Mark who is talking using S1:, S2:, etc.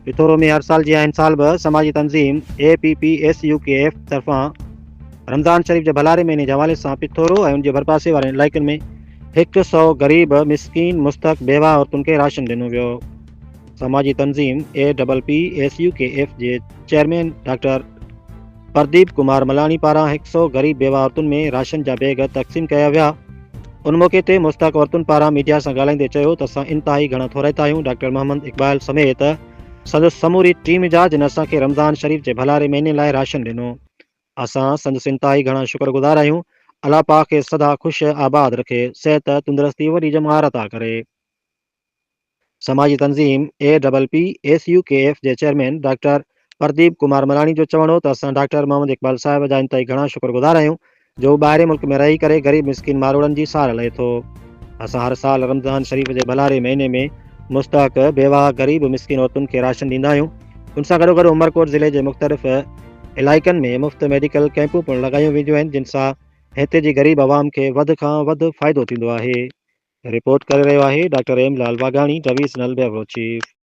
S1: پٿورو ۾ هر سال جيان هن سال به سماجي تنظيم A P P S U K F طرفان رمضان شريف جي ڀلاري مهيني جي حوالي سان پٿورو ۽ ان جي ڀرپاسي وارن علائقن ۾ هڪ سئو غريب، مسڪين، مستحق، بيواهه عورتن کي راشن ڏنو ويو. سماجي تنظيم A double P S U K F جي چيئرمين ڊاڪٽر پرديپ ڪمار ملاڻي پاران هڪ سئو غريب بيواهه عورتن ۾ راشن جا بيگ تقسيم ڪيا ويا. ان موقعي تي مستحق عورتن پاران ميڊيا سان ڳالهائيندي چيو ته اسان انتهائي گهڻا ٿورائتا آهيون ڊاڪٽر محمد اقبال سميت سندس سموري ٽيم جا جن اسان کي رمضان شريف جي ڀلاري مهيني لاء راشن ڏنو. اسان سندس انتهائي گهڻا شڪر گذار آهيون. الله پاڪ کيس سدا خوش آباد رکي، صحت، تندرستي وڏي ڄمار عطا ڪري. سماجي تنظيم A double P S U K F جي چيئرمين ڊاڪٽر پرديپ ڪمار ملاڻي جو چوڻ هو ته اسان ڊاڪٽر محمد اقبال صاحب جا انتهائي گهڻا شڪر گذار آهيون جو هو ٻاهرين ملڪ ۾ رهي ڪري غريب مسڪين ماروئڙن جي سار لهي ٿو. اسان هر سال رمضان شريف جي ڀلاري مهيني ۾ مستحق، بيواهه، غريب مسڪين عورتن کي راشن ڏيندا آهيون. ان سان گڏوگڏ عمرڪوٽ ضلعي جي مختلف علائقن ۾ مفت ميڊيڪل ڪئمپون پڻ لڳايون وينديون آهن جن سان هتي جي غريب عوام کي وڌ کان وڌ فائدو ٿيندو آهي. رپورٽ ڪري رهيو آهي doctor M Lal Waghani divisional bureau chief.